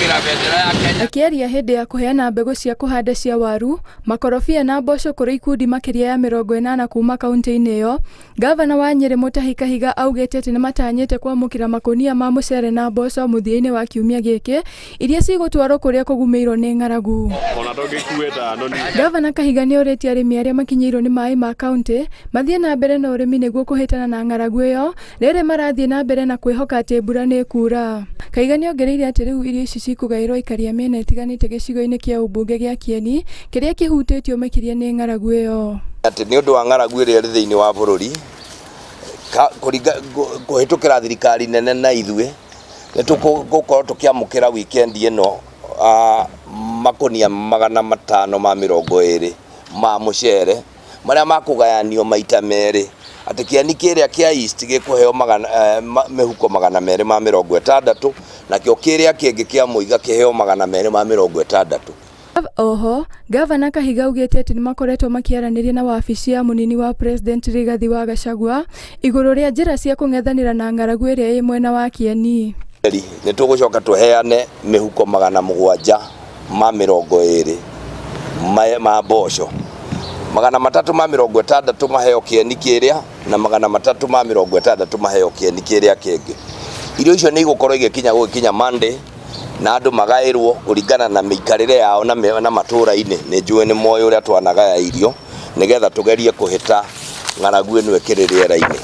Kũgitĩra bendera ya Kenya. Akĩaria hĩndĩ ya kũheana mbegũ cia kũhanda cia waru, makorobia na mboco kũrĩ ikundi makĩria ya 80 kuma kauntĩ-inĩ ĩyo, Ngavana wa Nyĩrĩ Mutahi Kahiga augĩte atĩ nĩmatanyĩte kwamũkĩra makũnia ma mũcere na mboco mũthia-inĩ wa kiumia gĩkĩ iria cigũtwarwo kũrĩa kũgũmĩirwo nĩ ng'aragu. Ngavana Kahiga nĩorĩtie arĩmi arĩa makinyĩirwo nĩ maĩ ma kauntĩ mathiĩ na mbere na ũrĩmi nĩguo kũhĩtana na ng'aragu ĩyo rĩrĩ marathiĩ na mbere na kwĩhoka atĩ mbura nĩ ĩkuura. Kahiga nĩongereire atĩ rĩu irio ici cikũgaĩrwo aikari a mĩena ĩtiganĩte gĩcigo-inĩ kĩa ũmbunge gĩa Kieni kĩrĩa kĩhutĩtio makĩria nĩ ng'aragu ĩyo. Atĩ nĩ ũndũ wa ng'aragu ĩrĩa ĩrĩ thĩinĩ wa bũrũri kũhĩtũkĩra thirikari nene na ithuĩ nĩ tũgũkorwo tũkĩamũkĩra weekend ĩno makũnia 520 ma mũcere marĩa makũgayanio maita merĩ atĩ kĩeni kĩrĩa kĩa East gĩkũheo magana, mĩhuko 260 nakĩo kĩrĩa kĩngĩ kĩa Mũiga kĩheo 260. Oho, Ngavana Kahiga augĩte atĩ nĩmakoretwo makĩaranĩria na wabici ya mũnini wa President Rigathi wa Gachagua igũrũ rĩa njĩra cia kũng'ethanĩra na ng'aragu ĩrĩa ĩ mwena wa Kieni. Nĩ tũgũcoka tũheane mĩhuko 720 ma mboco, 360 maheo kĩeni kĩrĩa na 360 maheo kĩeni kĩrĩa kĩngĩ. Irio icio nĩ igũkorwo igĩkinya gũgĩkinya Monday na andũ magaĩrwo kũringana na mĩikarĩre yao na matũra-inĩ. Nĩ njũĩ nĩ moĩ ũrĩa twanagaya irio nĩgetha tũgerie kũhĩta ng'aragu ĩno ĩkĩrĩ rĩera-inĩ.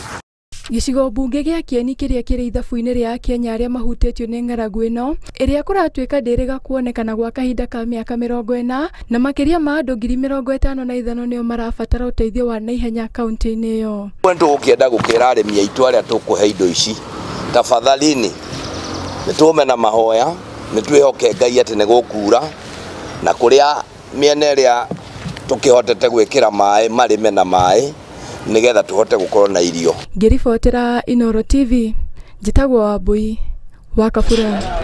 Gĩcigo mbunge gĩa Kieni kĩrĩa kĩrĩ ithabu-inĩ rĩa Akenya arĩa mahutĩtio nĩ ng'aragu ĩno ĩrĩa kũratuĩka ndĩrĩga kuonekana gwa kahinda ka mĩaka 40 na makĩria ma andũ 55,000 nĩo marabatara ũteithio wa naihenya kaunti-inĩ ĩyo. Nĩ tũgũkĩenda gũkĩra arĩmi aitũ arĩa tũkũhe indo ici tafadhalini nĩ tũme na mahoya nĩ twĩhoke Ngai atĩ nĩ gũkura na kũrĩa mĩena ĩrĩa tũkĩhotete gwĩkĩra maĩ marĩme na maĩ nĩgetha tũhote gũkorwo na irio. Ngĩribotera Inooro TV, njĩtagwo Wambui wa Kabura.